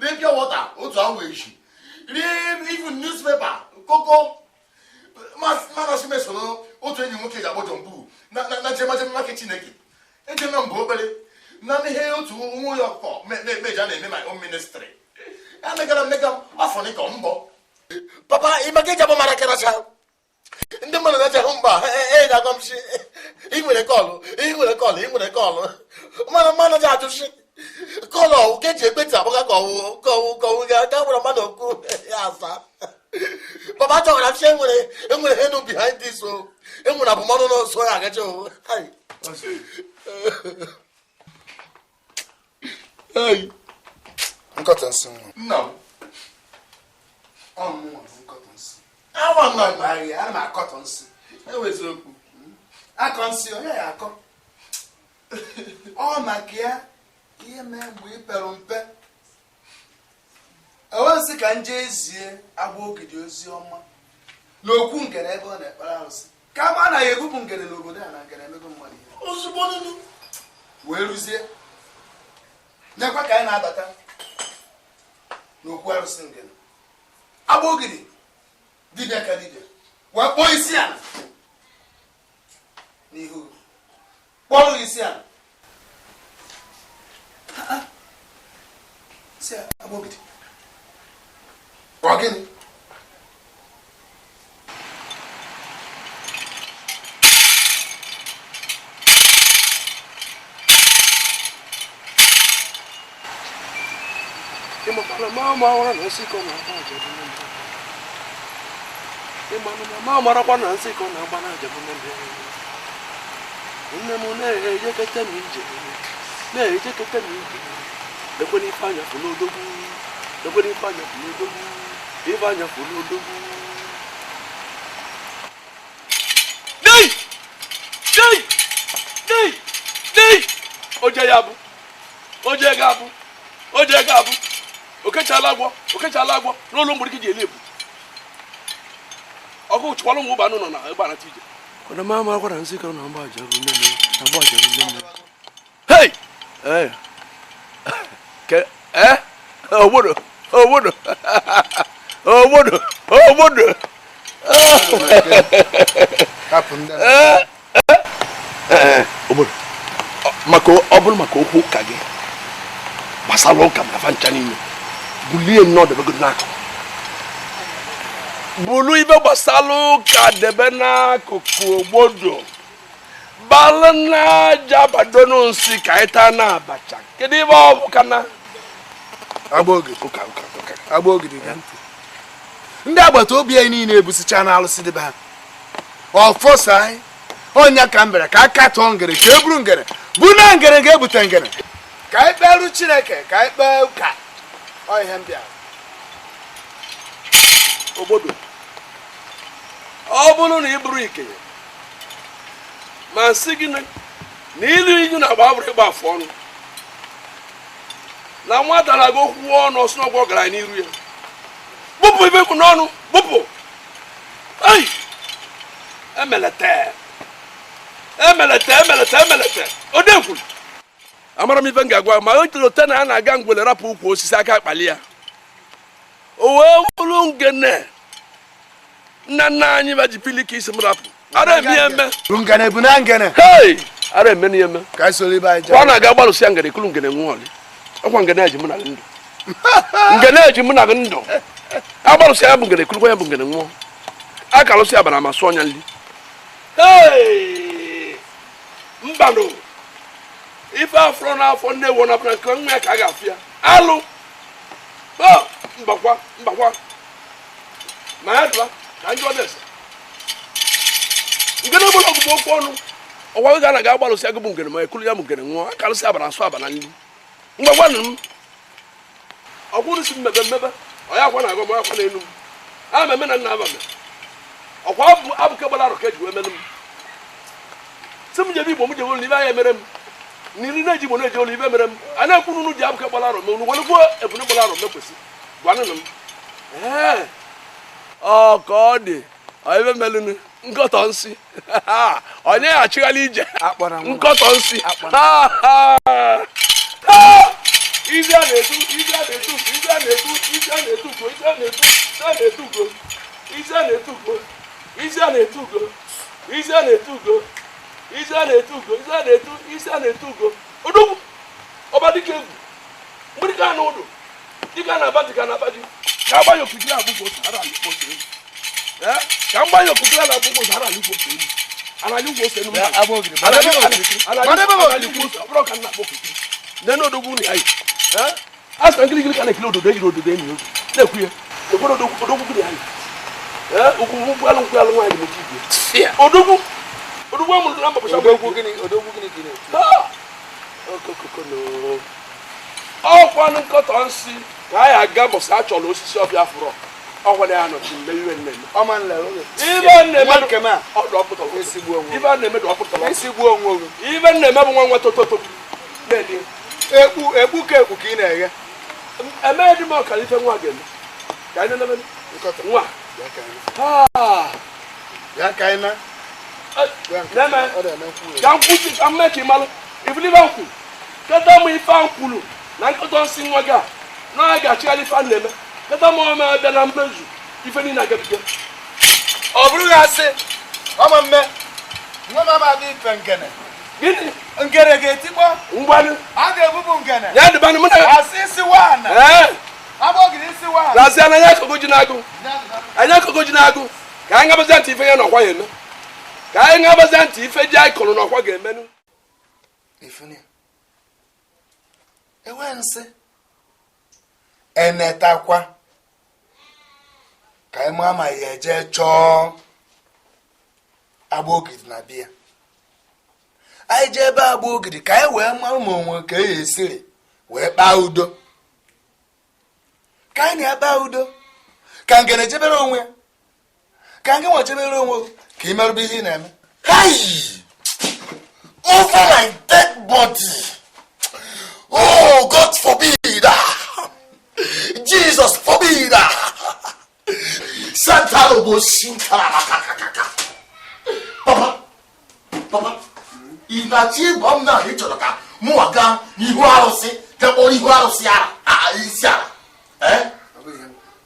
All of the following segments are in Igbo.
Rie pure water otu awa echi, rie even newspaper koko. Mana mesoro otu enyi nwoke ji akpọ Jọmbu na jemajemake Chineke ejena mbụ obere na ihe otu nwa ya ọkụkọ meja na-eme my own ministry. Emegara mmega afọ nịkọ mbọ papa ịmaka eji abụ mara karacha ndị mmadụ na-eche hụ mba e ga-agwa m si ị nwere call, ị nwere call, ị nwere call. Mana mmadụ ji ajụsi call ọwụ ka eji ekwentị akpọga ka ọwụ ka ọwụ ka ọwụ ga gwara mmadụ okwu ya asa. Papa, chọrọ m si enwere henu behind this o, enwere abụmọnụ n'ọsọ ya agacha o. Ai. Nkọtọ nsị nwa. Nna m. Ọ mụnwa bụ nkọtọ nsị. Awa nna m. Ahịa, ana m akọtọ nsị. Enwezi okwu. Akọ nsị, onye ya akọ. Ọ maka ya ihe mee mgbe ị pere mpe. Enwe nsị ka nje ezie agba ogidi ozi ọma n'okwu ngene ebe ọ na-ekpere arụsị. Kama a na ya ebupụ ngene n'obodo a na ngene emego mmadụ ihe. Ozugbo nunu. Wee rụzie. Nyekwa ka anyị na-abata n'okwu arụsị ngene. Agba ogidi dibịa ka dibịa wee kpọọ isi ala n'ihu, kpọrọ isi ala si agba ogidi, ọ gịnị? Ịmakwara ma mara na nsịkọ na-agba aja bụ nne m. Ịmanụ na ma marakwa na nsịkọ na-agba na aja bụ nne m. Nne m na-ejekete m ije, na-ejekete m ije. Lekwena ife anya fụ n'odogwu, lekwena ife anya fụ n'odogwu, ife anya fụ n'odogwu. Dei! Dei! Dei! Dei! Oje ya bụ, oje ga-abụ, oje ga-abụ. Okechala agwọ, okechala agwọ n'ụlọ mgbere ji eli ebu. Ọkụ chụkwara ụmụ ụba nọ na ebe a na ije. Kwada ma mara kwada nsị ka na mgba aja bụ nne m, na mgba aja bụ nne m. Hey! Eh. Ke eh? Obodo, obodo. Obodo, obodo. Hapụ ndị Eh, eh, obodo. Maka ọ bụrụ maka okwu ụka gị gbasara ụka na fa ncha niile, bulie nnọọ debego n'akụkụ. Bulu ibe gbasara ụka debe n'akụkụ obodo. Balụ n'aja badonu nsị ka anyị taa na abacha. Kedu ibe ọ bụ ka na? Agba ogidi. Ụka, ụka, ụka. Agba ogidi ga ntị. Ndị agbata obi anyị niile ebusicha na alụsị dịbe ha. Ọfọsa anyị. Ọnya ka m bịara ka a katọọ ngere ka e buru ngere bụ na ngere ga-ebute ngere. Ka anyị kperu Chineke, ka anyị kpee ụka. Ọ ihe m bịara. Obodo. Ọ bụrụ na ị bụrụ ikenye ma sị gị na ilu iju na-agba abụrụ ịgba afụ ọnụ na nwata na-aga okwu ọnụ ọsọ n'ọgwụ ọgaranya n'iru ya, bụpụ ibe kwụ n'ọnụ, bụpụ. Ei! Emelete, emelete, emelete, emelete. Odekwuru amara m ife m ga-agwa ma o lote na a na-aga ngwele rapụ ukwu osisi aka akpali ya, o wee bụrụ ngene nna nna anyị ba ji pili ka isi m rapụ ara eme ya eme. Ngene bụ na ngene. Hey! Ara eme ya eme. Ka anyị soro ibe anyị jee. Ọ na-aga gbalụsịa ngene kulu ngene nwụọlị. Ọkwa ngene eji mụ na gị ndụ. Ngene eji mụ na gị ndụ. Agbalụsịa ya bụ ngene kulukwa ya bụ ngene nwụọ. A ka alụsị abara ma sụọ nya nli. Hey! Mbanụ. Ife afọrọ n'afọ nne ewu na nke nwa ya ka a ga-afụ ya. Alụ. Oh, mbakwa, mbakwa. Ma ya dụla ka njọ na-ese. Ngene bụrụ ọgụgụ okwu ọnụ. Ọgwa gị ga na agbalụsị agụ bụ ngene ma ekulu ya bụ ngene nwụọ. A ka alụsị abara asụ abara nli. Ngwa gwanụ m. Ọkwụrụ si mmebe mmebe. Ọ ya akwa na-agwa m, ọ ya akwa na-enu m. A ma eme na nna aba m. Ọkwa abụ ke gbara arọ ka eji wee melụ m. Sị m jebe Igbo m jebe ụlọ ibe anya emere m. N'iri na-eji Igbo na-eje ụlọ ibe mere m. A na-ekwu n'unu ji abụ ke gbara arọ mee unu welekwa ebune gbara arọ mekwesị. Gwanụnụ m. Ee. Ọ ka ọ dị. Ọ ebe melụnụ nkọtọ nsị. Onye achịghala ije. Nkọtọ nsị. Ibe a na-etu, ibe a na-etu, ibe a Isi a na-etu ugo, isi a na-etu, isi a na-etu ugo, isi a na-etu ugo, isi a na-etu ugo, isi a na-etu ugo, isi a na-etu ugo, isi a na-etu, isi a na-etu ugo. Odogwu, ọba dike egwu, mgbịrịga na ụdụ, dike na-aba dịka na-aba ji, ka agbanye okirikiri agbụgbọ sara ala ikpo ose elu. Ka mgbanye okirikiri ala agbụgbọ sara ala ikpo ose elu. Ala ikpo ose elu. Ala ikpo ose, ọ bụrụ ka nna akpọ okirikiri. Nene odogwu na ya yi. A sị na nkirikiri ka na-ekiri ododo ejiri ododo enyi ozu na-ekwu ya ekwere odogwu gịnị anyị ugwu nkwụ alụ nkwụ alụ nwaanyị mụta igwe odogwu odogwu amụrụ na mbapụcha Odogwu gịnị odogwu gịnị ka ị na-ekwu? Ọkwanụ nkọtọ nsị ka anyị aga mbọsị a chọrọ osisi ọbịa fụrọ ọkwana ya nọchi mme iwe nnemme Ọma nle oge. ibe nnemme Nwa nke m a. ọdụ ọkpụtọrọ Esigbu onwe. ibe nnemme dị ọkpụtọrọ Esigbu onwe gị. ibe nnemme bụ nwa nwa tototo na-edi Ekpu ekpu ka ekpu ka ị na-eghe. Emee dị m ọkara ife nwa ga-eme ka anyị na-eme Nkọtọ. nwa. Bịa ka anyị na. Bịa ka anyị na. Bịa nke Na-eme. ọ na-eme nkwụ. Ka m kwusi ka m mee ka ị malụ ifilibe nkwụ keta m ife a nkwulu na nkọtọ nsị nwa gị a na a ga-achịgharị ife a na-eme keta m ọma abịa na mmezu ife niile agabiga. Ọ bụrụ gị asị ọma mme nwa m ama ife ngene. Gịnị? Ngene ga-etikpọ. Ngwanụ. A ga-ebupụ ngene. Ya dịbanụ mụ na Asị isi wana. Ee. Agbọgịrị isi wana. Rasị anya akụkụ ji na-agụ. Anyị akụkụ ji na-agụ ka anyị ngabazia ntị ife ya n'ọkwa ya eme ka anyị ngabazia ntị ife ji anyị kụrụ n'ọkwa ga-emenụ. Ifuni. Enwe nsị enetakwa ka anyị maa ma ya eje chọọ agba ogidi na bịa anyị jee ebe agba ogidi ka anyị wee mara ma onwe ka e esiri wee kpaa udo ka anyị na-akpa udo ka ngene jebere onwe ya ka ngị nwa jebere onwe ka ị merụba ihe ị na-eme. Hey! Over my dead body! Oh, God forbid! Jesus forbid! Santa Lobo Papa, papa, ị na-achọ ịgwa m na ị chọrọ ka mụnwa gaa n'ihu arụsị ga kpọrọ ihu arụsị ara isi ala?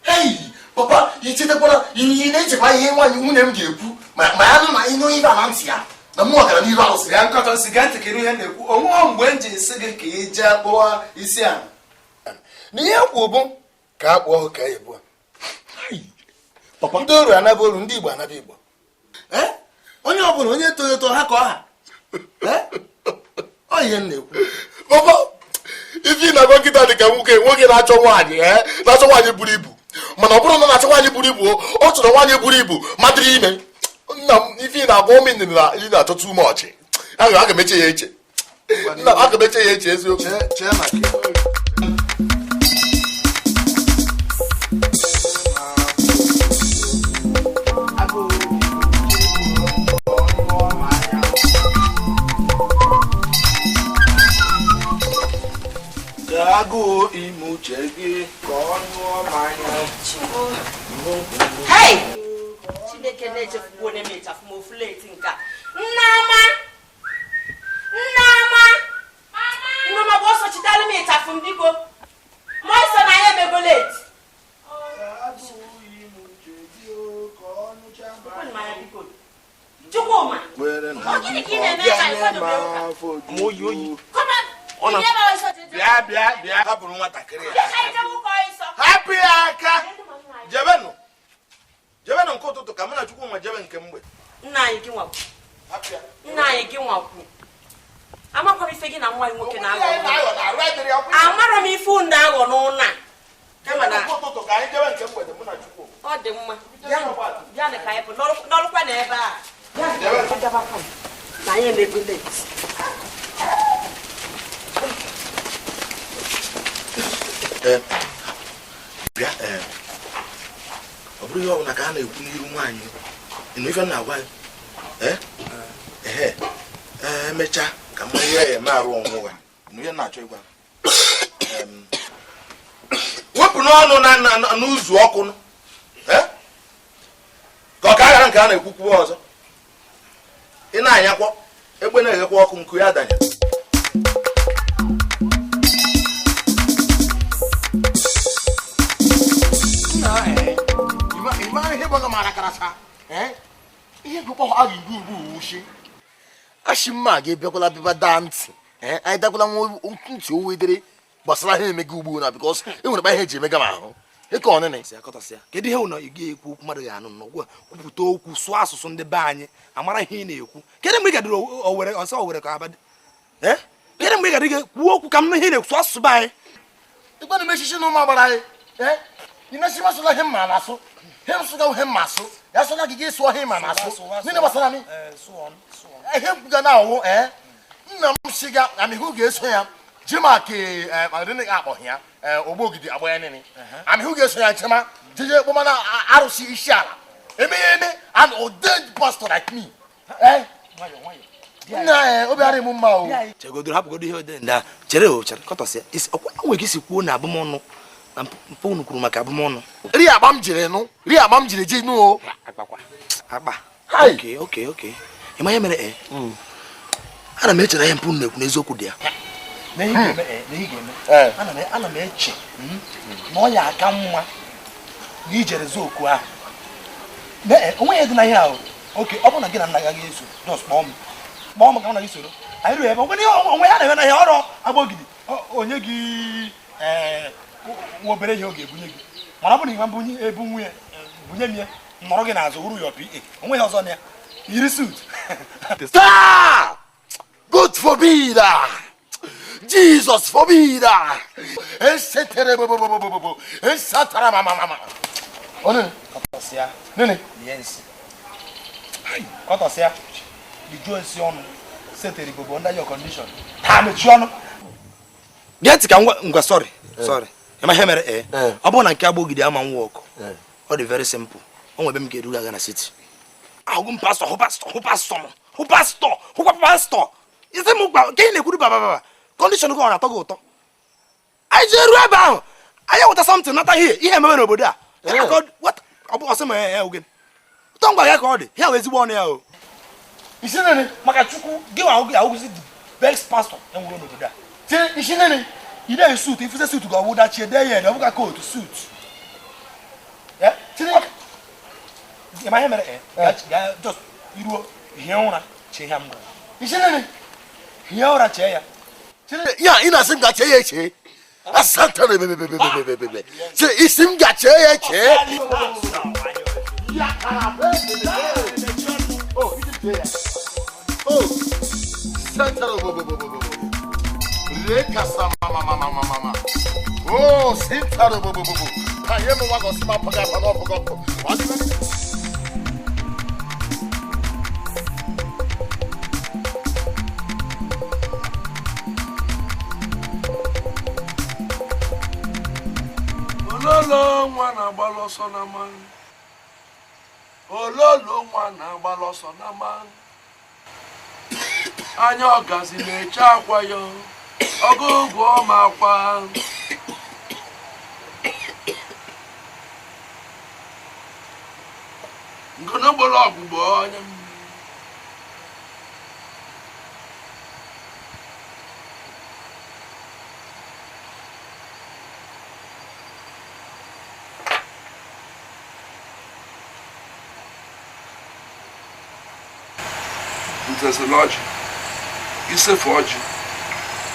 Hey, papa, ị chetakwara ị na-echekwa ihe nwaanyị nwunye m ga-ekwu ma ya nụ na ịnụ ibe ala ntị ya na mụnwa gara n'ihu arụsị. Ya nkọtọ nsị gaa ntị kiri ihe na-ekwu onwe mgbe m ji nsị gị ka ị jee kpụọ isi ala na ihe kwu bụ ka a kpụọ ka e bụ Papa, ndị oru anaba oru ndị Igbo anaba Igbo. Onye ọbụla onye toro eto ha ka ọ ha. Ọ ihe m na-ekwu. Papa, ife ị na-agwa nkịta dị ka nwoke nwoke na-achọ nwaanyị na-achọ nwaanyị buru ibu mana ọ bụrụ na ọ na-achọ nwaanyị buru ibu ọ chọrọ nwaanyị buru ibu ma dịrị ime. Nna m ife ị na-agwa ụmụ na ị na-achọ too much. Aga m eche ya eche. Nna m aga m eche ya eche eziokwu. Chee maka ya. Agụụ ime uche gị ka ọ ṅụọ mmanya. Hey! Chineke na-echefukwu onye m echafu m ofu leti nke a. Nneọma! Nneọma! Nneọma bụ ọsọ chitara m ịchafụ m biko. Ma ọsọ na ya emego leti. Chukwuma! Ọ gịnị ka ị na-eme ebe a? Ịkwadobe ụka? Come on! Bịa bịa bịa hapụrụ nwatakịrị ya. Hapụ Hapụ ya aka. Jebenụ. Jebenụ nke ụtụtụ ka mụ na Chukwuma jebe nke mgbede. Nna anyị gị nwakwu. Hapụ ya. Nna anyị gị nwakwu. Amakwa m ife gị na nwa gị nwoke na-aghọ. Na-aghọ na arụ adịrị ya. Amara m ife unu na-aghọ n'ụlọ a. Kama na Nke ụtụtụ ka anyị jebe nke mgbede mụ na Chukwuma. ọ dị mma. Bịanụ ka anyị pụ n'ọrụkwa na ebe a. Na anyị emego late. Bịa ọ bụrụ ihe ọbụla ka a na-ekwu n'iru nwaanyị ịnụ ife m na-agwa gị ehe emechaa ka mma ihe ya eme arụ ọnwụ ya ịnụ ihe m na-achọ ịgwa wepụ n'ọnụ na n'ụzọ ọkụ ka ọ ka aghara nke a na-ekwukwu ọzọ ị na-anyakwa egbe na-eghekwa ọkụ nkụ ya danya. Shi ashi mma ga-ebiakwala bịaba daa ntị. Ee, anyị dakwala nwa ntị owu edere gbasara ha emega ugbu na because e nwere ihe eji emega m ahụ ịka ọnịnị. Kedu ihe ụnọ ị ga-ekwu okwu mmadụ ga-anụ n'ụgwọ kwupụta okwu sụọ asụsụ ndị be anyị amara ihe ị na-ekwu? Kedu mgbe ị gadoro Owere ọsọ Owere ka abadị? Ee, kedu mgbe ị gadoro kwuo okwu ka m nụ ihe ị na-ekwu, sụọ asụsụ be anyị? Ịgwana m echichi na ụmụ agbara anyị. Ee, ị na-esi masụla ihe mma na-asụ, ihe m sụga ihe mma asụ ya sụla gị gị sụọ ihe ma na-asụ nile gbasara m ihe m ga na-awụ. Ee, nna m siga amịhụ ga-eso ya jema ke adịnị akpọghị ya ogbogidi agba ya nini amịhụ ga-eso ya chema jeje kpọma na arụsị isi ala eme ya eme. An ordained pastor like me, eh, nna, obi adịghị m mma o. Chegodoro, hapụgodo ihe ode nda, chere o, chere kọtọsịa isi ọkwa nwere ka isi kwuo na abụmọnụ na mpụ unu kwuru maka abụmọnụ. Ri agba m jiri nụ, ri agba m jiri ji nụ o. Akpakwa akpa. Hai. Oke, ị ma ihe mere? E ana m eche na ihe mpụ unu na-ekwu n'eziokwu dị ya na ihe ga-eme, na ihe ga-eme. Ana m eche na ọ ya aka mma na ijere zuo oku ahụ. Na onwe ya dị na ihe ahụ. Oke, ọ bụrụ na gị na nna gị agaghị eso, just kpọọ m, kpọọ m ka mụ na gị soro anyị ruo ebe onwe ihe onwe ya na-eme na ihe ọrụ agbogidi onye gị nwa obere ihe ọ ga-ebunye gị, mana ọ bụrụ na ịma mbunye ebu nwunye bunye m ya, nọrọ gị n'azụ wuru ya pa onwe ihe ọzọ na ya yiri suit. Taa! God forbid! Ah! Jesus forbid! Ah! Esetere bo bo bo bo bo bo. Esatara mama mama. Onene, Kọtọsịa. Nene. Lie nsị, kọtọsịa, lijuo nsị ọnụ setere gbogbo under your condition, taa mechie ọnụ, gee ntị ka ngwa ngwa. Sorry, sorry, ịma ihe mere? Ee. Ọ bụrụ na nke agbogidi ama nwa ọkụ, ọ dị very simple. O nwebe m ga-eruga aga na city ahụgụ m pastọ, hụ pastọ, hụ pastọ m, hụ pastọ, hụkwa pastọ isi m gwa nke ị na-ekwuru baba baba condition gị ọ na-atọ gị ụtọ. Anyị jee ruo ebe ahụ, anyị eweta something nata ihe ihe ememe n'obodo a. Ọ bụ ọsị ma ya oge ụtọ ngwa ya ka ọ dị ya wee ezigbo ọnụ ya o. Isi nene. Maka Chukwu gị nwa ahụ ahụgụzi the best pastor enwere n'obodo a. Ti isi nene. Ị na-eyi suit, ifuze suit gị ọwụ dachie dee ya ede, ọ bụka coat suit. Chineke. Ị ma ihe mere? Gaa just iruo hie ụra chee ihe m gwara. Isi nene. Hie ụra chee ya. Chineke, ya ị na-asị m ga chee ya eche. Asantara be be be be be be be be. Ti isi m ga chee ya eche. Ya kara be be be. Oh, isi chee ya. Oh. Santara bo bo bo bo bo bo. Rekasa mama mama mama mama. Oh, sintara bo bo bo bo. Ka ye mo wa go si ma paga paga paga. Wa si Ololo nwa na-agbalụ ọsọ n'ama, ololo nwa na-agbalụ ọsọ n'ama, anya ọgazi na-eche akwa ya ọgụgụ ọma akwa. Ngonogboro ọgwụgwọ anya mmiri. Ntesịrị ọjị isefu ọjị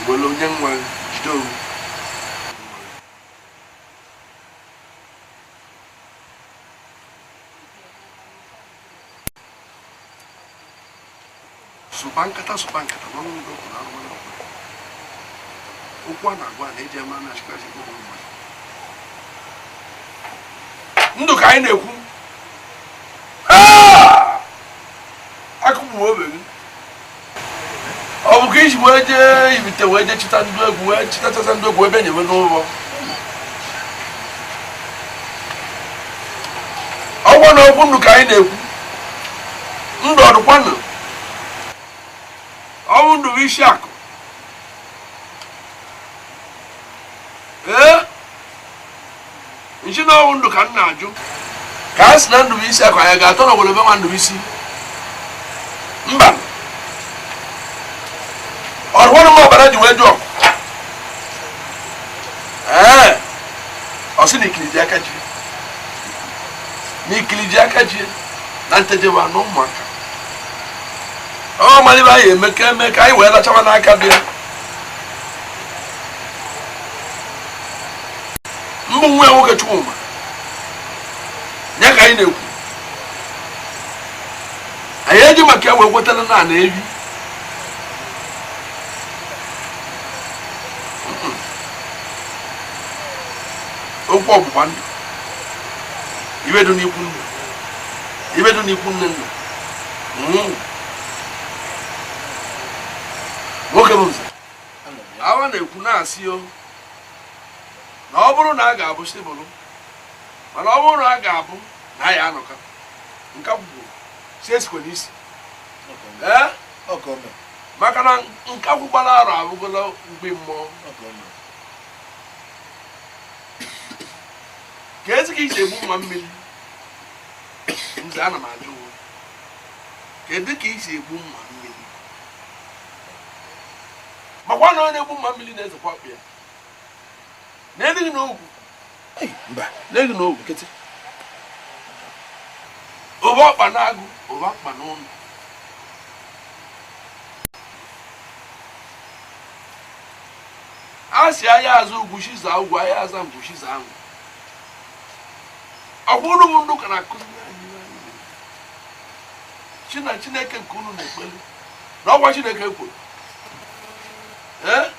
were onye nwa jide onwe. Sụba nkata, sụba nkata ma ọnwụ udo kwuru arụ nwanne ọkwụ okwu a na-agwa na eji eme na achịkwa achịkwa ụmụ mmadụ ndụ ka anyị na-ekwu. Akụkụ obe gị ọ bụ ka iji wee jee ibite wee jee chịta ndụ egwu wee chịtachasị ndụ egwu ebe nyewe n'ụlọ ọgwọ na okwu ndụ ka anyị na-ekwu ndụ ọdụkwanụ ọnwụ ndụ bụ isi akụ. Ee, nchi na ọnwụ ndụ ka m na-ajụ ka a sị na ndụ bụ isi akụ, anyị ga-atọ na obodo ebe nwa ndụ bụ isi mba ọrụkwanụ m ọbara ji wee jụọ. Ee, ọ sị na ikiri ji aka ji na ikiri ji aka ji na ntejewa na ụmụaka. Ọ mara ibe anyị eme ka eme ka anyị wee lachawa n'aka dị ya. Mbụ nwa ya nwoke Chukwuma ya ka anyị na-ekwu, anyị eji maka ya wee kwetara na ana ebi. Okwu ọgbụgba ndụ, ibe dị n'ikwu nne, ibe dị n'ikwu nne nna. Nwoke bụ nze awa na-ekwu na-asị o na ọ bụrụ na a ga-abụ sibụlụ, mana ọ bụrụ na a ga-abụ na ya anọka nke kwuru si esikwa n'isi ee, maka na nke akwụkwala arụ abụgola mgbe mmụọ. Ka ezi ka isi egbu mma mmiri nze, ana m ajụ kedu ka isi egbu mma mmiri, makwa na onye na-egbu mma mmiri na-ezekwa akpụ ya na-edịghị n'ogwu na-edịghị n'ogwu nkịtị. Ụba ọkpa na-agụ, ụba ọkpa n'ụlọ. A sị ahịa azụ ugwu shiza ugwu, ahịa aza ngwu shiza ahụ. Ọkwa unu bụ ndị ụka na-akụziri anyị chi na Chineke nke unu na-ekpere na ọkwa Chineke kwuru ee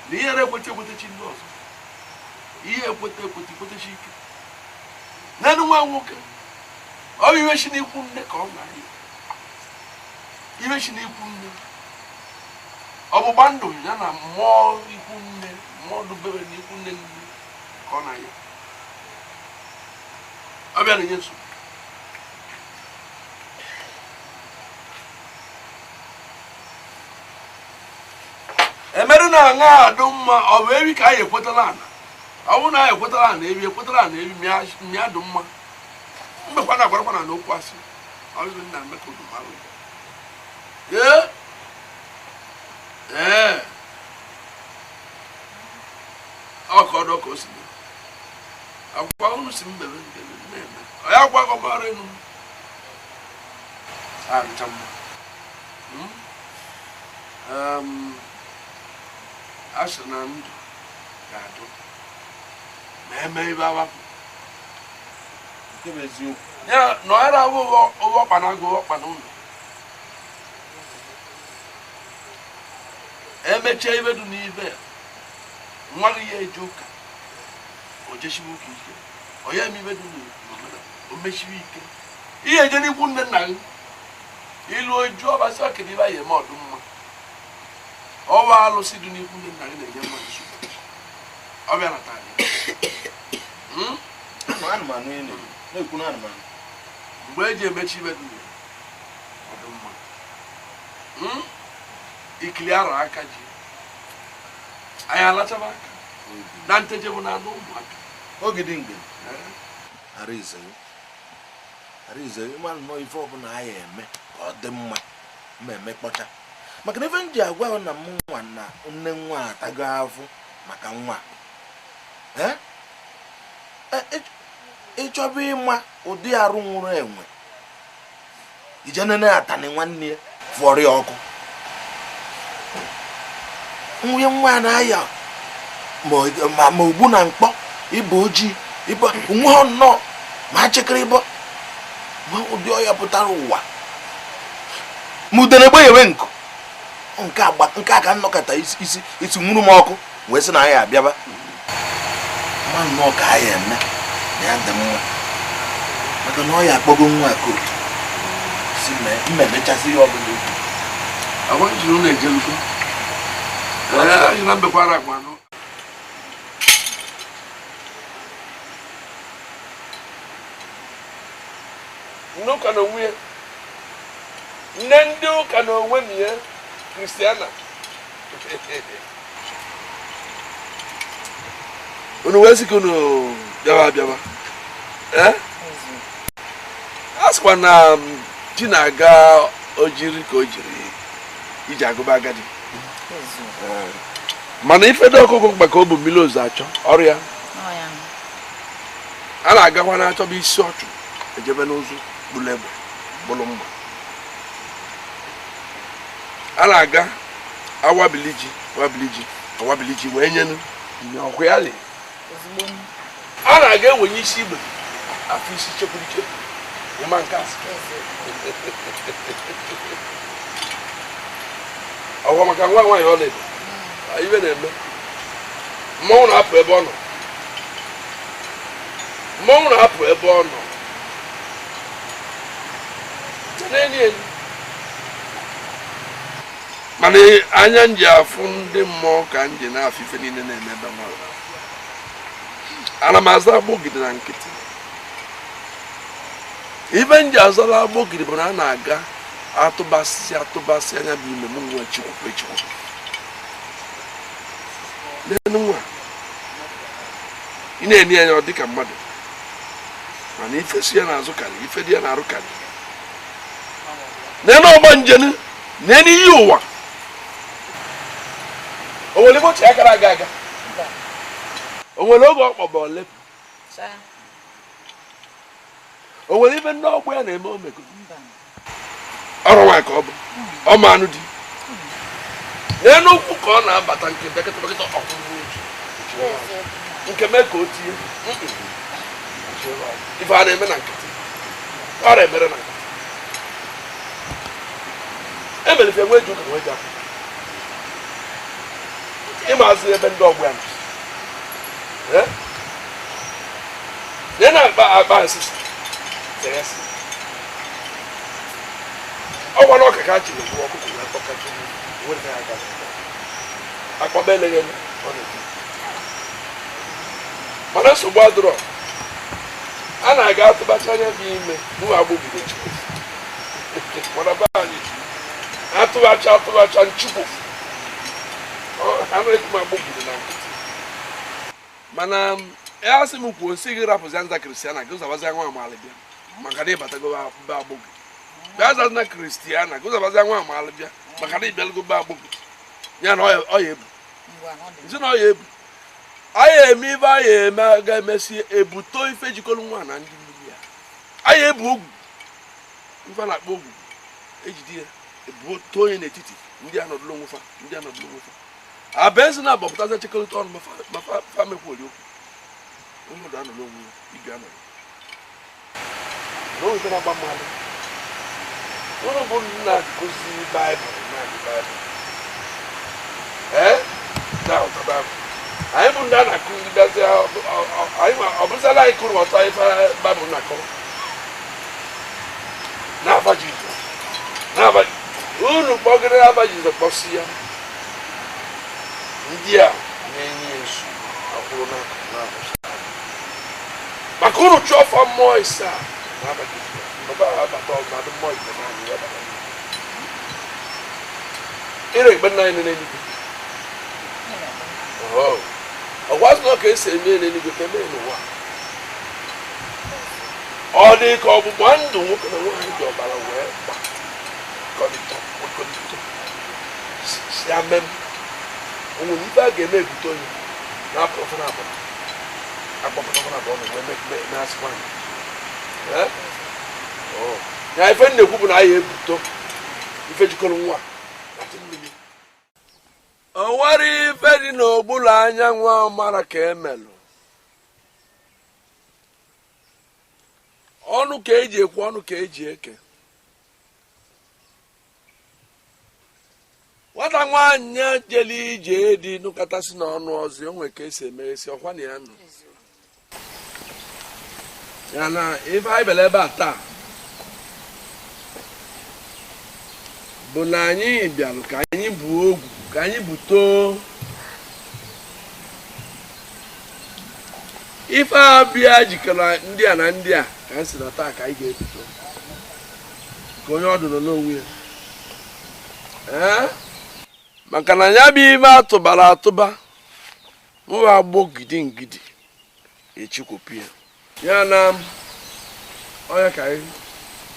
na ihe na-ekweta ekweta chi ndị ọzọ, ihe ekweta ekweta ekwetachi ike n'elu nwa nwoke. Ọ bụ iwe chi n'ikwu nne ka ọ na-ayọ, iwe chi n'ikwu nne, ọgbụgba ndụ ya na mmụọ ikwu nne, mmụọ dubere n'ikwu nne nne ka ọ na-ayọ. Ọ bịa na-enye nsogbu. Emerụ na aṅa adụ mma, ọ bụ ebi ka anyị ekwetala ana, ọ bụrụ na anyị ekwetala ana ebi, ekwetala ana ebi mịa dụ mma. Mbekwa na agwarakwa na n'okwu asị ọ bụ nna mmekọ marụ. Ee ee, ọ ka ọdọ ka o si akwụkwọ unu si mbebe mbebe na-eme ọ ya gwa gọ mara enu arịcha mma. A sị na ndụ ga-adụ ma eme ibe awapụ ya na ọra abụ ụwa ọkpa na agụ ọkpa na ụlọ. Emechie ibe dị n'ibe nwa gị ya eje ụka, o jechibe ụka ike, ọ ya eme ibe dị n'omenala, o mechibe ike. Ihe eje n'ikwu nne nna gị ilu oju ọbasị ọkedị ibe ya eme ọdụ mma. Ọwa alụsị dị n'ikwu nne nna gị na-enye mmadụ nsogbu. Ọ bịa na taa mgbe eji emechi ibe dị ọdụ mma. Ikili arụ aka ji anyị alachaba aka na nteje bụ na anụ ụmụaka. Oge dị mgbe Arinze ịma nnọọ ife ọbụla anyị eme ka ọ dị mma ma eme kpọcha, maka na ife m ji agwa na m nwa na nne nwa atago afụ maka nwa ịchọba ịma ụdị arụ nwụrụ enwe ije nene atani nwanne ya fụọrọ ya ọkụ. Nwunye nwa na-aya ma ogbu na mkpọ ịba ojii ịba nwa nnọọ ma chekere ịbọ ma ụdị ọya pụtara ụwa ma udene gbenyewe nkụ nke a ka nnọkọta isi isi nwuru m ọkụ wee sị na anyị abịaba ma nnọọ ka anyị eme na ya dị mma, maka na ọ ya akpọgo nwa kootu si mma emechasị ihe ọbụla okwu. Agwa jiri ụlọ ejelugo na mbekwara agwa anụ. Nne ụka na onwe ya, nne ndị ụka na onwe m ya Kristiana. Unu wee sị ka unu bịawa bịawa ee, a sịkwa na chi na-aga ojiri ka o jiri iji agụba agadi, mana ife dị ọkụkọ maka ọ bụ mmiri ozu achọ ọrụ ya a na-agakwa na-achọba isi ọchụ ejebe n'ụzụ gburu egbe gburu mma. A na-aga awabiliji wabiliji awabiliji wee nyenu ọkwa ya le. A na-aga enwenye isi igbe afọ isi chekwuriche ịma nke asị. Ọgwa maka nwa nwaanyị ọ na-ebe ibe na-eme mmọnwụ na-apụ ebe ọ nọ. Mmọnwụ na-apụ ebe ọ nọ. Mana anya nji afụ ndị mmụọ ka nji na-afụ ife niile na-eme ebe nwa. Ana m aza agbọgide na nkịtị. Ife nji azala agbọgide bụ na a na-aga atụbasị atụbasị anya bụ ime m nwa chikwupụ echikwupụ. N'elu nwa ị na-enye anya ọ dịka mmadụ mana ife si ya n'azụ karị ife dị ya n'arụ karị. N'elu ọgba njenu n'elu iyi ụwa o nwere ebe ochie akara aga aga o nwere oge ọ kpọba olepụ o nwere ibe ndị ọgbọ ya na-eme omego ọrụ nwaanyị ka ọ bụ ọ ma anụ di n'elu ụkwụ ka ọ na-abata nke bekịta bekịta ọkwụrụ nke mee ka o tie ife a na-eme na nkịtị ọ na-emere na nkịtị emere ife nwee ji ụka nwee ji akwụkwọ ịmazị ebe ndị ọgbọ ya nọ nye na akpa akpa nsisi ọgwa na ọka ka a chịrị gwuo ọkụkọ wee kpọkacha nwere ya aga akpọba eleghị ọ na-eji mana nsogbu adịrọ a na-aga atụbacha anya bụ ime mụ agbụgide chukwu mana be anyị atụbacha atụbacha nchukwu anaghị m agbụgide na nkịtị mana ya sị m kwuo nsị gị rapụzia nza kristiana gụzabazia nwa amaala bịa maka na ịbatago be agbụgide bịa zazina kristiana gụzabazia nwa amaala bịa maka na ịbịalụgo be agbụgide ya na ọ ya ebu nzi na ọ ya ebu anyị eme ibe anyị eme ga-emesi ebuto ife jikọrọ nwa na ndị mmiri ya anyị ebu ogwu ife na-akpọ ogwu ejide ya ebuto onye n'etiti ndị anọdụlụ onwefa ndị anọdụlụ onwefa abenzi na agbapụtazi chekọrịta ọnụ ma fa mekwuori okwu onye ọdụ anọrọ onwe ya ibi anọrọ na onwe ife na-agba mmadụ ụlọ bụ nna akụzi baịbụl na-agụ baịbụl ee na-ahụta baịbụl anyị bụ ndị a na-akụzi gazi ọ bụzala anyị kụrụ ọtọ ife baịbụl na-akọrọ n'afa Jizọs n'afa unu kpọgịrị afa Jizọs kpọsi ya ndị a na-enye nsu akwụrụ n'akụkụ na-abụcha maka unu chụọ ọfa mmụọ ise a n'afa Jizọs baba abata ọmadụ mmụọ igbe naanị ya bata ịre egbe nna anyị nọ n'eluigwe ọgwa sị na ka esi eme n'eluigwe ka eme n'ụwa ọ dị ka ọgbụgba ndụ nwoke na nwaanyị ji ọbara wee gbakọrịta si amem o nwere ife a ga-eme ebute onye na-apụ ofe na-abụ akpọpụta ofe na-abụ ọnụ wee measịkwa ya ife na-ekwu bụ na anyị ebuto ife jikọrọ nwa na dị mmiri o nwere ife dị n'okpuru anyanwụ mara ka emelụ ọnụ ka eji ekwu ọnụ ka eji eke nwata nwaanyị jere ije dị nụkọtasị n'ọnụ ọzọ o nwere ka esi emeghesi ọkwa na ya nọ ya na ife anyị bịara ebe a taa bụ na anyị bịara ka anyị buo ogwu ka anyị butoo ife abịa jikọrọ ndị a na ndị a ka anyị si na taa ka anyị ga-ebuto ka onye ọdụ nọ n'onwe ya ee maka na ya bụ ime atụbara atụba mụwa agbọ gidi ngidi echikwopụ ya ya na ọnya ka anyị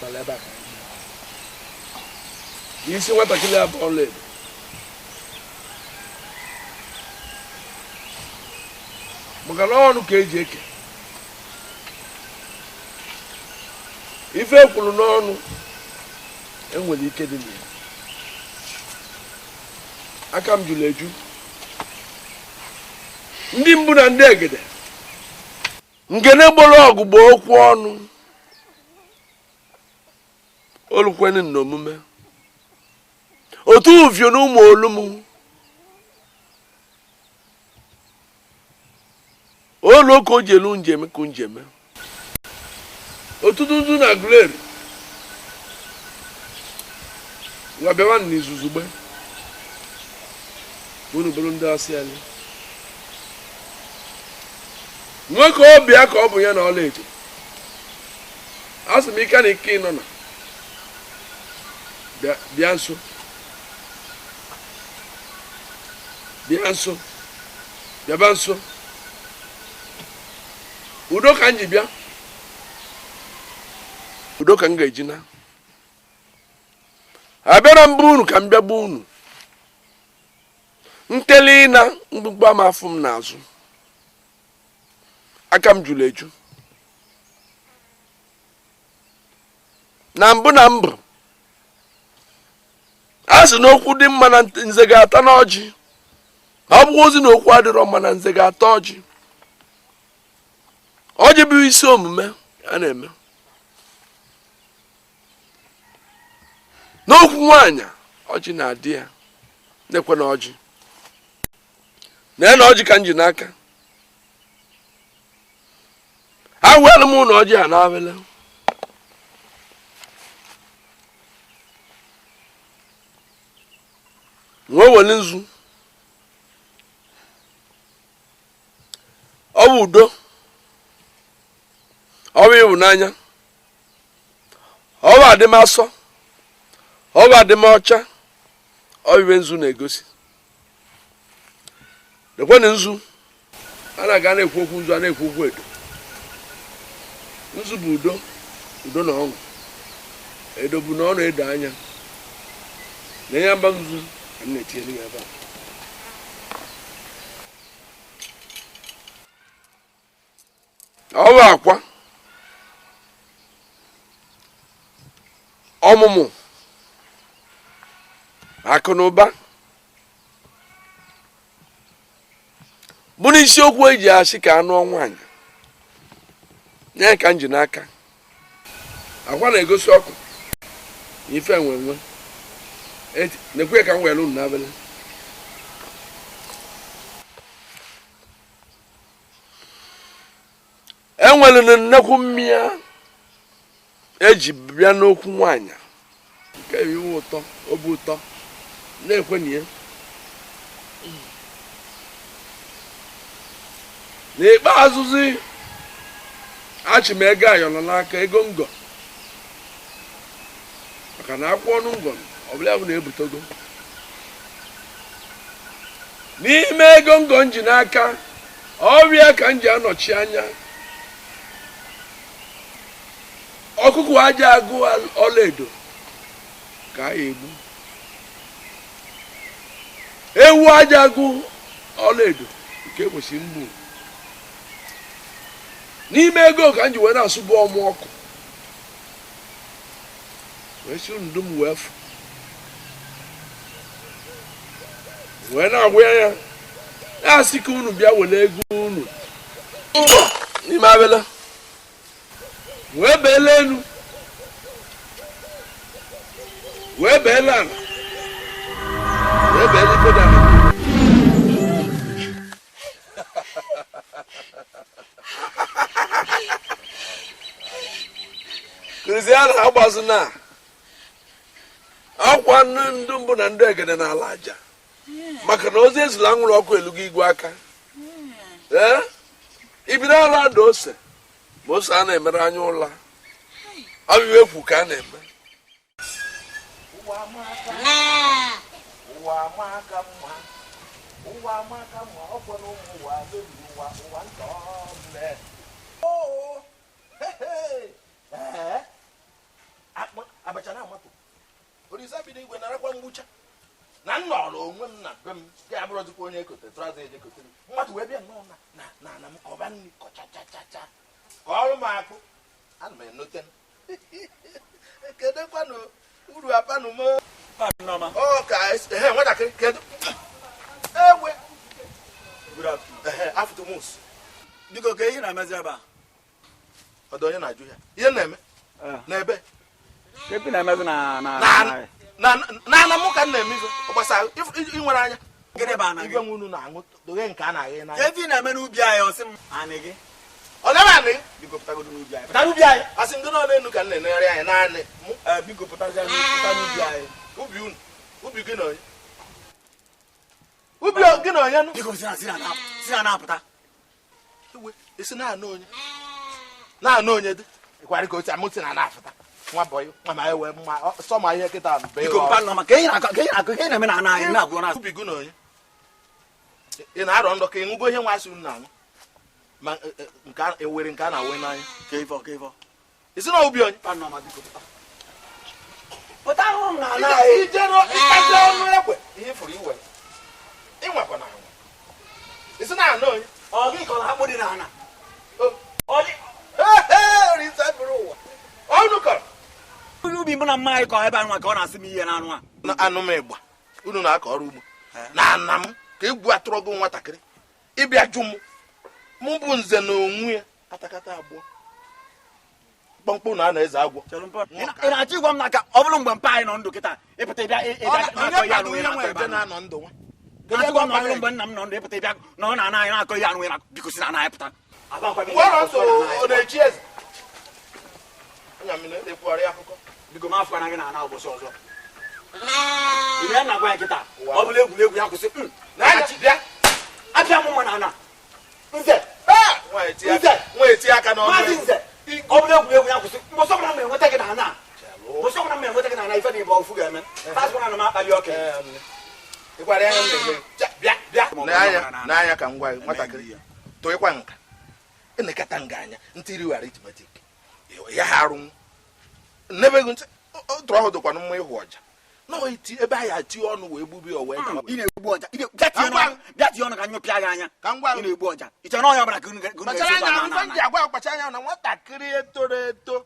bara ebe a ka anyị isi nwatakịrị a bụ ọlaedo maka na ọnụ ka eji eke ife ekwuru n'ọnụ enwere ike dị na ya. Aka m jụrụ eju. Ndị mbụ na ndị egede. Ngene gboro ọgụ gboo okwu ọnụ. Olukwenu n'omume. Otu uvio na ụmụ olu m. Olu ka o ji elu njem ka njem. Otutu nzu na Aguleri. Ngwa bịawa n'izuzugbe. Unu bụrụ ndị asị anyị. Nwoke ọbịa ka ọ bụ ya na ọlaedo. Asị m ike na ike nọ na bịa nso. Bịa nso. Bịaba nso. Udo ka m ji bịa. Udo ka m ga-eji na. Abịara mbụ unu ka m bịa gbuo unu. Ntele na mgbugba m afụ m n'azụ. Aka m jụrụ eju. Na mbụ na mbụ. A sị na okwu dị mma na nze ga-ata n'ọjị. Ọ bụghị ozi na okwu adịrọ mma na nze ga-ata ọjị. Ọjị bụ isi omume a na-eme. N'okwu nwaanyị ọjị na-adị ya. Na-ekwe na ọjị. Na ọjị ka m ji n'aka. Awelu m na ọjị a na-awele. Nwe wele nzu. Ọ bụ udo. Ọ bụ ịhụnanya. Ọ bụ adịmasọ. Ọ bụ adịmọcha. Ọ bụ ibe nzu na-egosi. Lekwenụ nzu. A na-aga na-ekwu okwu nzu, a na-ekwu okwu edo. Nzu bụ udo, udo na ọṅụ. Edo bụ na ọ na-edo anya. Na-enye mba nzu, a na-etinye ya ebe a. Ọ bụ akwa. Ọmụmụ. Akụ na ụba. Bụ n'isiokwu eji asị ka anụ nwaanyị. Nye ka m ji n'aka. Akwa na-egosi ọkụ. Ife enwe nwe. Nekwe ka m were unu n'abalị. Enwere nnekwu mmịa eji bịa n'okwu nwaanyị. Nke iwu ụtọ, obi ụtọ. Na-ekwe na ya. N'ikpeazụzi achị m ego ayọrọ n'aka ego ngọ. Maka na akwụ ọnụ ngọ ọbụla bụ na-ebutego. N'ime ego ngọ m ji n'aka, ọrịa ka m ji anọchi anya. Ọkụkụ aja agụ ọlaedo ka a egbu. Ewu aja agụ ọlaedo nke kwesịrị mgbu. N'ime ego ka m ji wee na-asụbu ọmụ ọkụ. Wee si ndụ m wee fụ. Wee na-agwa ya. Na-asị ka unu bịa were ego unu. N'ime abịala. Wee beela elu. Wee beela ala. Wee beela ife dị ala. Kristiana agbazụ na akwa ndị mbụ na ndị egede n'ala aja. Maka na ozi ezula anwụrụ ọkụ elugo igwe aka. Ee? Ibido ala dị ose. Ma ose a na-emere anya ụla. Ọ bụ iwe ekwu ka a na-eme. Ụwa amaka mma. Ụwa amaka mma. Ọ kwere ụmụ ụwa mebiri ụwa ụwa nta ọ mee. Abacha na amatụ. Olise bido igwe narakwa mgbucha. Na nnọrọ onwe m na be m ya abụrụzikwa onye ekote traza eje kotere. Mmadụ wee bịa nnọọ na na na m kọba nri kọchachachacha. Ka ọrụ m akụ. Ana m enote. Kedekwanụ uru apanụ m. Ọ ka ehe nwatakịrị kedu. Ewe. Good afternoon. Afternoon. Biko, ka ihe na-emezi ebe a? Ọdụ onye na-ajụ ya ihe na-eme n'ebe Ka ebe na-emezi na na na na mụ ka m na-eme ife ọ gbasara ị nwere anya. Gịnị bụ ana gị? Igwe nwe unu na-aṅụ doghe nke a na-agha Ka n'anya. ebe ị na-eme n'ubi anyị, ọ sị m anị gị. Ọ na-eme anị? Biko, pụtagodu n'ubi anyị. Pụta n'ubi anyị. Asị ndị nọ n'elu ka m na-enegharị anya naanị mụ. Ee, biko, pụtazie pụta n'ubi anyị. Ubi unu, ubi gị na onye, ubi gị na onye nụ. Biko, si na si na si na na-apụta. Ewe, esi na-anụ onye na-anụ onye dị ịkwarị ka otu amụsị na na-afụta nwa bọyị nwa ma ewe mma sọ ma ihe kịta bee. Biko, mpa nọ maka ihe na-akọ, ka ihe na-akọ, ka ihe na-eme na ana anyị na-agwụ na ubi gị na onye ị na-arọ ndọ ka ị ṅụgo ihe nwa asị unu na-aṅụ ma nke a ewere nke a na-awe n'anya. Ka ife ka ife. Isi na ubi onye. Mpa nọ ma, biko, pụta. Pụta hụ m na ana anyị. Ijere ịkazi ọnụ ekwe ihe ifuru iwe ịnwakwa na anwa isi na anụ onye. Ọ gị kọrọ akpụ dị na ana. Ọ dị Olise bụrụ ụwa ọnụ kọrọ. Ubi mụ na mma anyị kọ ebe anụ a ka ọ na-asị m ihe na anụ a. Na anụ m ịgba unu na-akọ ọrụ ugbo na ana m ka egwu atụrụ gị nwatakịrị ịbịa jụ m mụ bụ nze na onwe ya atakata abụọ mkpọmkpọ na a na-eze agwọ. Ị na-achọ ịgwa m na ka ọ bụrụ mgbe mpa anyị nọ ndụ kịta, ịpụta ịbịa ịbịa na-akọ ihe anụ onye na-akọ nwe ebe eje anụ. na-anọ ndụ nwa. Na-achọ ịgwa m na ọ bụrụ mgbe nna m nọ ndụ, ịpụta ịbịa na ọ na-ana anyị na-akọ ihe anụ na-akọ, biko, si na ana anyị pụta. Mgbe ọ nọ nso ọ na-echi eze anya mmiri ekwugharị akụkọ. Biko, m afọ anaghị na ana ụbọchị ọzọ. Ị na na-agwa ya kịta ọ bụla egwuregwu ya kwụsị. N'anya bịa. Abịa m nwa na ana nze. Nwa eti aka, nwa eti aka n'ọnụ. Maazị Nze, ọ bụla egwuregwu ya kwụsị. Mbọsị ọbụla m enweta gị na ana, mbọsị ọbụla m enweta gị na ana, ife na ịbụ ofu ga-eme. Asịkwana na m akpali ọkụ. Ịkwara anya m na-eme. Bịa, bịa n'anya n'anya ka m gwa gị, nwatakịrị tụịkwa nka enekata nga anya ntị riwe arithmetic ya ha arụ nnebe gị ntị tụrụ ọhụ dịkwanụ mma ịhụ ọja nọọ iti ebe anyị ati ọnụ wee gbubi o wee dawa. Ị na-egbu ọja. Bịa tinye ọnụ, bịa tinye ọnụ ka nyụpịa gị anya. Ka m gwa Ị na-egbu ọja, ị chere na onye ọbụla ka unu kpachara ga-esi anya ebe a ife m ji agwa ya kpacha anya na nwatakịrị etoro eto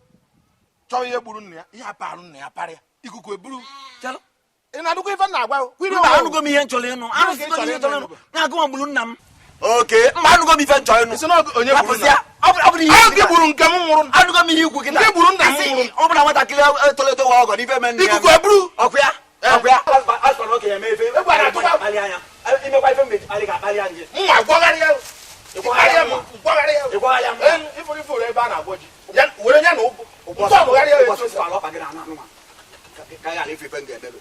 chọọ ihe gburu nna ya, ihe aparụ nna ya parịa ikuku eburu. Chelụ. Ị na-anụkwa ife m na-agwa gị? Mba, anụgo m ihe m chọrọ ịnụ. Anụgo m ihe m chọrọ ịnụ. Na-agụ m gburu nna m oke. Mba, anụgo m ife m chọrọ ịnụ. Ị sị na onye gburu Rapụsị nna ya. Ọ bụrụ ihe Ọ gị gburu nke m nwụrụ. Anụgo m ihe ikwu kịta. Nke gburu nna m Asị, nwụrụ. ọ bụrụ na nwatakịrị etoro eto wa ọgọ n'ife mee nne ya. Ikuku eburu. Ọkụ ya, ọkụ ya. Asụkwa na okenye mee ife Egwu a na-atụkwa. akpali anya imekwa ife mgbe akpali ga-akpali ya nje. Mma gwọgharịa ya. Ịgwọgharịa m, gwọgharịa ya. Ị gwọgharịa m. Ee, ifuru ifuru ebe a na-agwọ ji. Ya were ya na ụgụ. Nke ọgwụgharịa ya ụbọchị etu. sịkwala ọkpa gị na anụ anụmanụ ka ya ghara ife ife m ga-emebe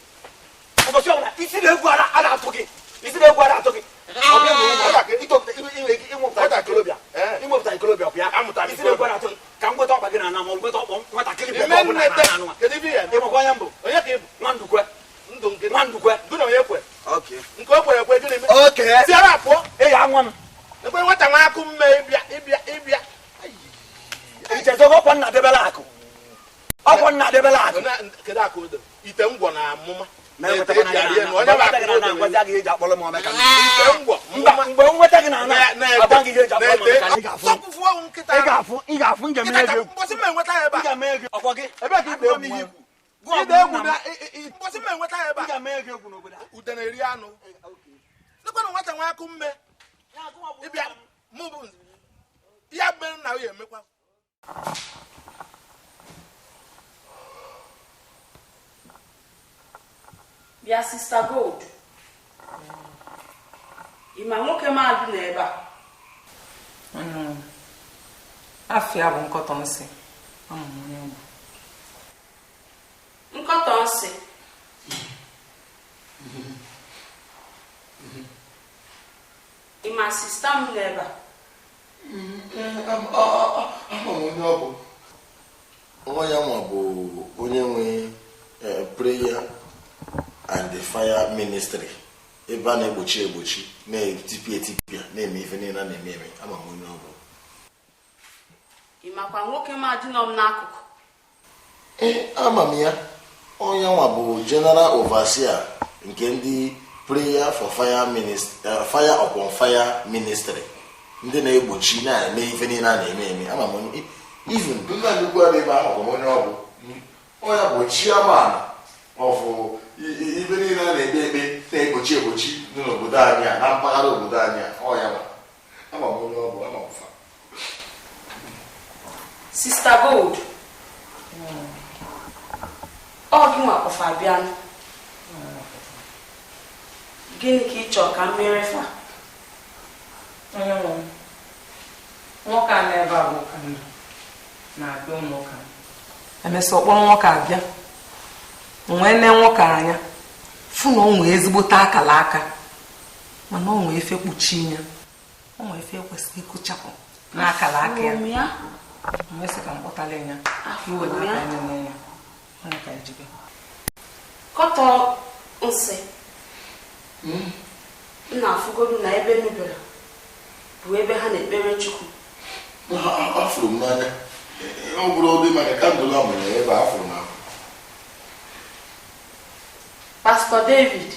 ụbọchị ọbụla isi na-egwu ara a na-atụ gị, isi na-egwu ara atụ gị. Ọ bịa nwere ụmụ itopụta inwe ike ịnwepụta ikolobịa, ịnwepụta ikolobịa ọkụ ya. Amụtara Isi na-egwu ara atụ gị ka m nweta ọkpa gị na ana ma ọ bụ nweta ọkpọ nwatakịrị bụ Ime ebe ọbụla nne na te. ana anụmanụ. Kedu ife ya eme? Ịmakwa onye mbụ? Onye ka ị bụ? Nwandukwe. Ndụ nke Nwandukwe. Gụ na onye kwe. Okay. Nke o kwere ekwe gịnị mee? Okay. Si ebe a pụọ. Ị ga-anwa m. Ekwe nwata nwa akụ mme ịbịa ịbịa ịbịa. Ichezogo ọkwa nna debela akụ, ọkwa nna debela akụ. Kedu akụ o debe? Ite ngwọ na amụma. Ma enwetakwana Ete gị eji arị na enu. ana. Onye bụ Mgbe akụ nweta gị na o ana, debe? ngwazi agaghị eji akpọrọ m omeka. Ite ngwọ. Mba, mgbe m nweta gị na ana, agwa gị ihe eji akpọrọ m omeka. Ị ga-afụ. Sọpụfuo nkịta. Ị ga-afụ, ị ga-afụ njem Nkịta ego. ka mbọsị m enweta ya ebe Ị a. ga-eme ego. Ọkwa gị. Ebe ka ị Anụgo m na-egwu ihe nwa. ikwu. Ị na-egwu na mbọsị m enweta ya ebe Ị a. ga-eme ego egwu n'obodo a. Ude na-eri anụ. Lekwanụ nwata nwa akụ mme. Ịbịa mụ bụ ya mere nna ya emekwa. Bịa, Sister Gold, ị ma nwoke mmadụ nọ ebe a? Afịa bụ nkọtọ nsị, ama m onye ọ bụ. Nkọtọ nsị? Ị ma sister m nọ ebe a? Ama m onye ọ bụ. Nwa ya nwa bụ onye nwe prayer and the fire ministry ebe a na-egbochi egbochi, na-etipịa etipịa, na-eme ife niile a na-eme eme. Ama m onye ọ bụ. Ị makwa nwoke mmadụ nọ m n'akụkụ? Ee, ama m ya. Onye nwa bụ general overseer nke ndị prayer for fire ministry, fire upon fire ministry, ndị na-egbochi, na-eme ife niile a na-eme eme. Ama m onye, even nna m ukwu adị ebe ahụ, onye ọ bụ, onye bụ chairman of ife niile a na-ekpe ekpe. na-egbochi egbochi dị n'obodo anyị a na mpaghara obodo anyị a ọ ya nwa ama m onye ọ bụ ama m fa. Sister Gold, ọ gị nwa kpọfa bịanụ. Gịnị ka ị chọrọ ka m mere fa? Onye nwe m, nwoke a n'ebe a bụ ụka ndụ na-abịa ụlọ ụka m. Emesịa ọkpọrọ nwoke abịa, nwee nne nwoke anya fụ na o nwee ezigbote akala aka, mana o nwee efe kpuchi ya, o nwee efe ekwesịghị ịkụchapụ n'akala aka ya. Afụrụ m ya. Nwee sị ka m kpọtara ya, ka iwere aka ya nene ya, onye ka ejibe. Kọtọ nsị m na-afụgodu na ebe m bịara bụ ebe ha na-ekpere Chukwu. Afụrụ m n'anya ọ bụrụ ụdị maka kandụl a mụnyere ebe afụrụ m afụ. Pastor David,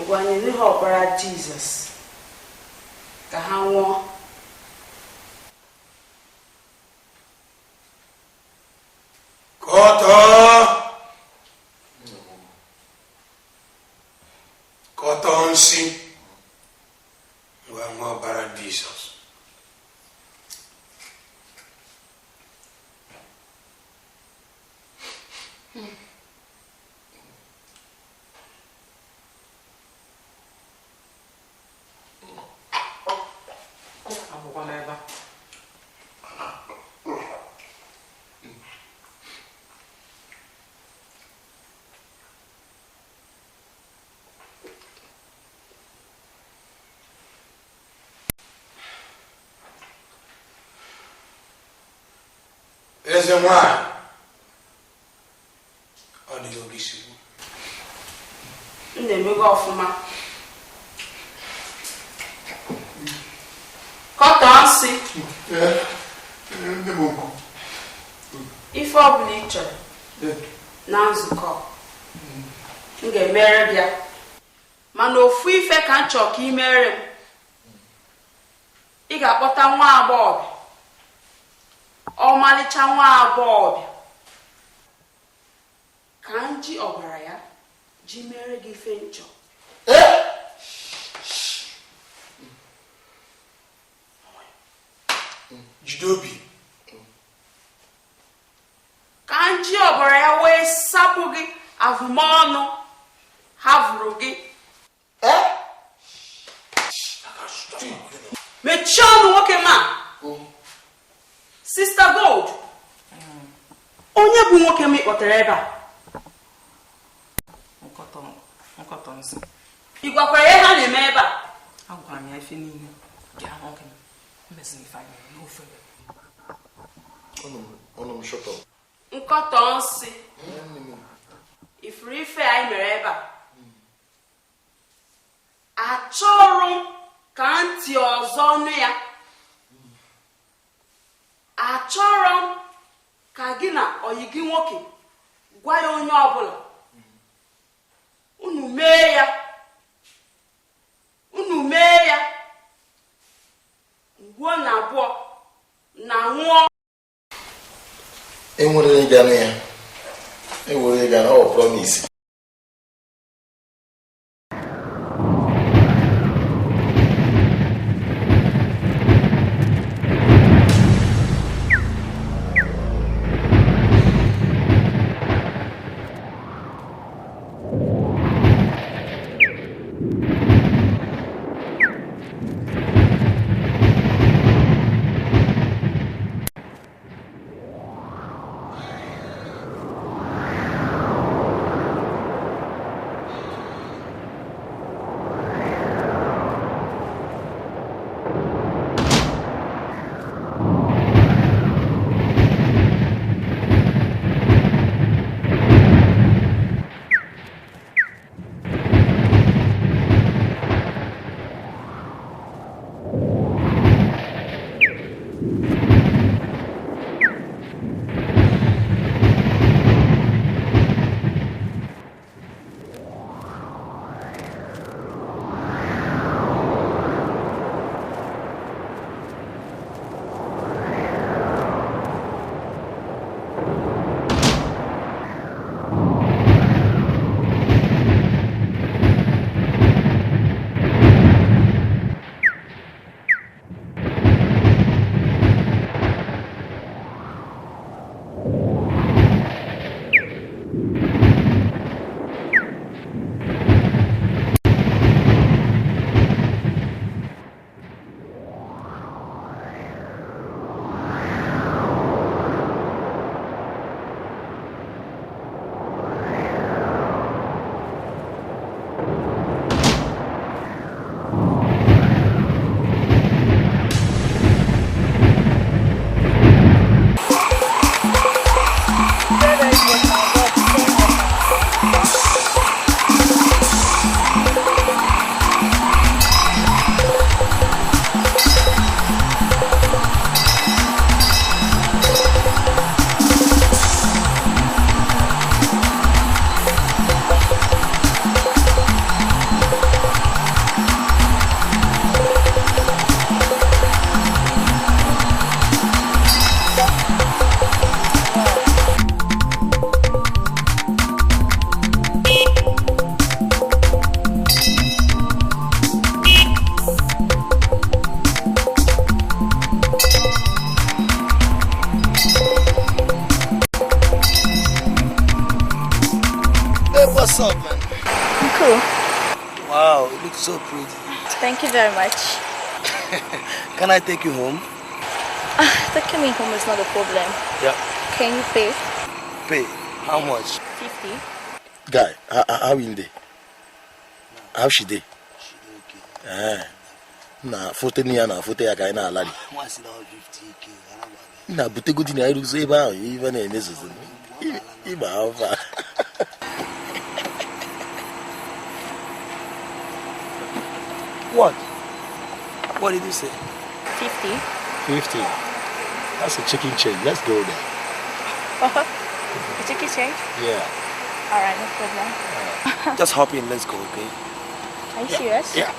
gwanyere ha ọbara Jizọs ka ha nwụọ. Kọtọ kọtọ nsị wee ṅụọ ọbara Jizọs. Akwụkwọ n'ebe a. Eze nwanyị, ọ dịghị oge isi. M na-emego ọfụma. Kọtọ nsị. Ife ọbụla ị chọrọ na nzukọ m ga-emere gị ya, mana ofu ife ka m chọrọ ka ị mere m. Ị ga-akpọta nwa agbọghọbịa, ọmalịcha nwa agbọghọbịa, ka m ji ọbara ya ji mere gị ife nchọ. Jide obi. Ka m ji ọbara ya wee sapụ gị avụmọnụ ha vụrụ gị. Mechie ọnụ nwoke ma. Sister Gold, onye bụ nwoke m ị kpọtara ebe a? Nkọtọ nsị. Ị gwakwara ya ha na-eme ebe a? Agwara m ya ife niile. Bịa nwoke m, mmezi ife anyị n'ofe. Ọnụ m shut up. Nkọtọ nsị. Ifuru ife anyị mere ebe a. Achọrọ m ka ntị ọzọ nụ ya. Achọrọ m ka gị na ọyị gị nwoke gwa ya onye ọbụla. Unu mee ya. Unu mee ya. Ngwuo na abụọ na nwụọ. Enwere ịga na ya. Enwere ịga na ọ promise. So pretty. Thank you very much. Can I take you home? Taking me home is not a problem. Yeah. Can you pay? Pay. How much? 50. Guy, how in dey? How she dey? Eh. Na fote ni ya na fote ya ka anyị na-alali. Na butegodi na ịrụzi ebe ahụ ibe na-emezuzi. Ịgba afa. What? What did you say? 50. 50. That's a chicken change. Let's go there. The chicken change? Yeah. All right, no problem. Just hop in. Let's go, okay? Are you serious? Yeah.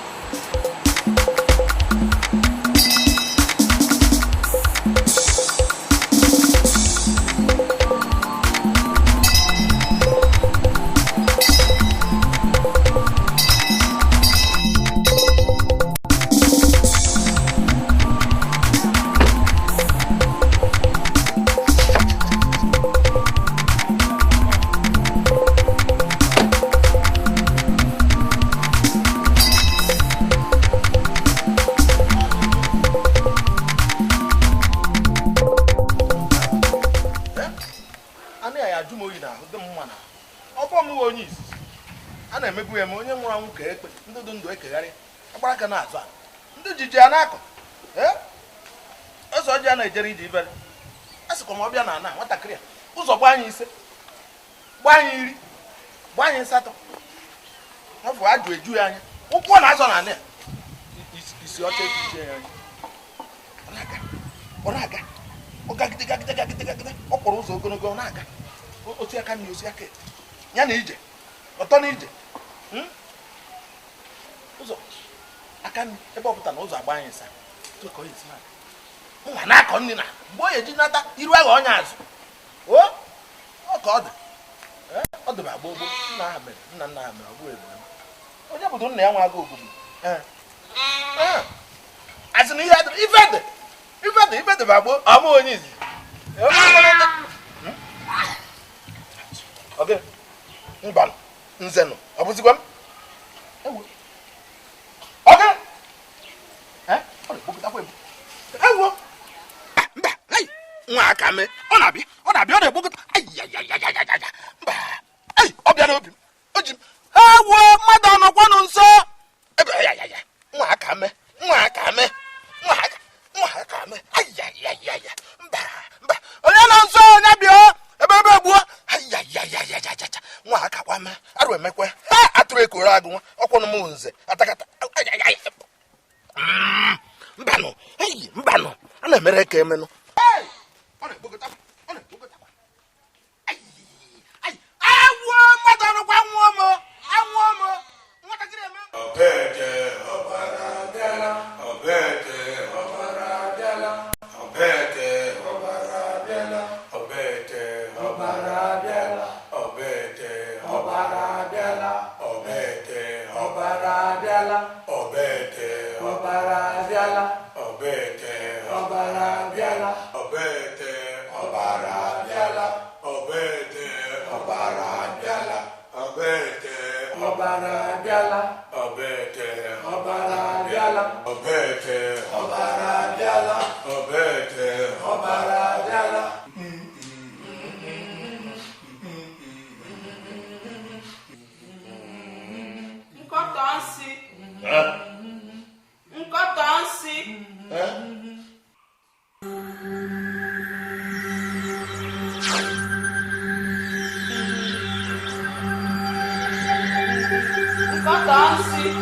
Anụ ya ajụ m oyi na ahụ dị m mma na ọkọ m onye izizi a na-emebu ya ma onye nwụrụ anwụ ka ekpe ndị dị ndụ ekegharị agbara aka na-azụ a ndị jiji ya na-akọ ọzọ ọjị a na-ejere ije ibere a sịkwa m ọbịa na ana nwatakịrị a ụzọ gbaa anyị 5 gbaa anyị 10 gbaa anyị 8 ọ bụ ajụ eju ya anya ụkwụ ọ na-azọ na ana ya isi ọcha ekichie ya anya ọ na-aga ọ gagide gagide gagide gagide ọ kpọrọ ụzọ ogologo ọ na-aga otu aka na osi aka ya na ije ọtọ na ije ụzọ aka nri ebe ọ pụta na ụzọ agba anyị nsa nwa na-akọ nri na mgbe o eji nata iru agha ọnya azụ o ọ ka ọ dị ọ dịba agba ogbo nna ha mere nna nna ha mere ọ bụghị ebere onye bụdo nna ya nwa agụ ogbugbu asị na ihe adịrị ife dị ife dị ife dị bụ agbo ọ bụ onye izizi ọ mba nze nọ ọ bụzikwa m ewo ọ gị ọ na-egbokọtakwa ebu ewo mba nwa aka mee ọ na-abịa ọ na-abịa ọ na-egbokọta ayayayayaya mba ei ọ bịa n'obi m o ji m ewo mmadụ ọnọkwanụ nso ebe ayayaya nwa aka mee nwa aka mee nwa aka nwa aka mee ayayayaya mba mba onye nọ nso onye bịa ebe ebe gbuo ayayayayaya nwa aka kwa mee arụ emekwe ha atụrụ ekoro agụ nwa ọkwọnụ m nze atakata ayayaya mbanụ eyi mbanụ a na-emere ka emenụ ọ na-ekpokọtakwa ọ na-ekpokọtakwa awụọ mmadụ ọnụkwa nwụọ m anwụọ m nwatakịrị eme Obete ọbara abịala, obete ọbara abịala, obete ọbara abịala, obete ọbara abịala, obete ọbara abịala, obete ọbara abịala, obete ọbara abịala, obete ọbara abịala, obete ọbara abịala, obete ọbara abịala, obete ọbara abịala, obete ọbara abịala, obete ọbara abịala, obete ọbara abịala. Nkọtọ nsị. Nkọtọ nsị. Nkọtọ nsị.